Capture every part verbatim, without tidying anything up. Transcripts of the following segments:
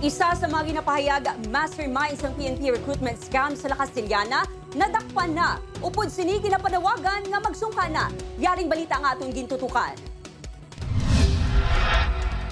Isa sa mga ginapahayag mastermind sang P N P recruitment scam sa La Castellana, nadakpan na. Upod sini ginapanawagan nga magsungka na. Yaring balita nga aton gintutukan.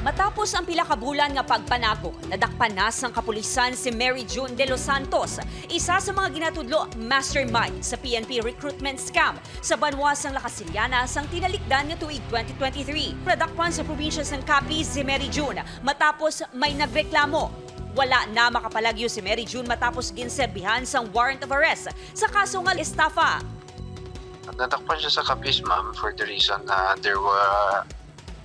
Matapos ang pila ka bulan nga pagpanago, nadakpan na sang kapulisan si Mary June De Los Santos, isa sa mga ginatudlo mastermind sa P N P recruitment scam sa banwa sang La Castellana sang tinalikdan nga tuig twenty twenty-three. Nadakpan sa probinsya sang Capiz si Mary June matapos may nagreklamo. Wala na makapalagyo si Mary June matapos ginserbihan sang warrant of arrest sa kaso nga estafa. Nadakpan siya sa Capiz, ma'am, for the reason na there were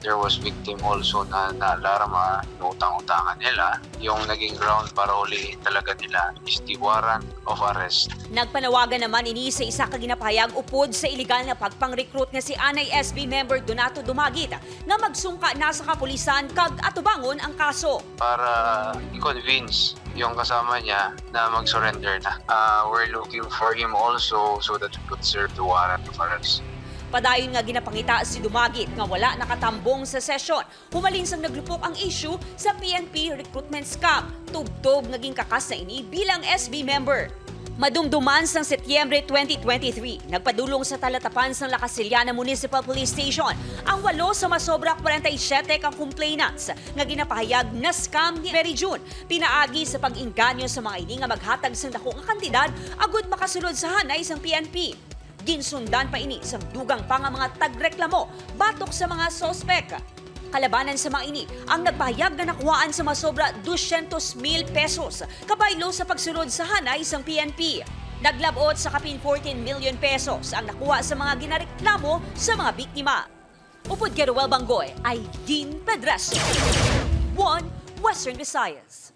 there was victim also na naalarma, inutang-utangan nila. Yung naging ground para hulihin talaga nila is the warrant of arrest. Nagpanawagan naman ini sa isa ka ginapahayag upod sa iligal nga pagpang-recruit nga si anay S B member Donato Dumagit nga magsungka na sa kapulisan kag atubangon ang kaso. Para i-convince yung kasama niya na mag-surrender na. Uh, we're looking for him also so that we could serve the warrant of arrest. Padayon nga ginapangita si Dumagit nga wala nakatambong sa sesyon humalin sang naglupok ang issue sa P N P recruitment scam, tubtob nga ginkakas na ini bilang S B member. Madumduman sang Setyembre twenty twenty-three, nagpadulong sa talatapan sang La Castellana Municipal Police Station ang walo sa masobra kwarenta y siyete ka complainants nga ginapahayag na scam ni Mary June pinaagi sa pag-inganyo sa mga ini nga maghatag sang dako nga kantidad agud makasulod sa hanay sang P N P. Ginsundan pa ini sang dugang pa nga mga tagreklamo batok sa mga suspek. Kalabanan sa mga ini ang nagpahayag nga nakuhaan sa masobra dosyentos mil pesos kabaylo sa pagsulod sa hanay sang P N P. Naglab-ot sa kapin fourteen million pesos ang nakuha sa mga ginareklamo sa mga biktima. Upod kay Roel Banggoy, Aileen Pedreso, One Western Visayas.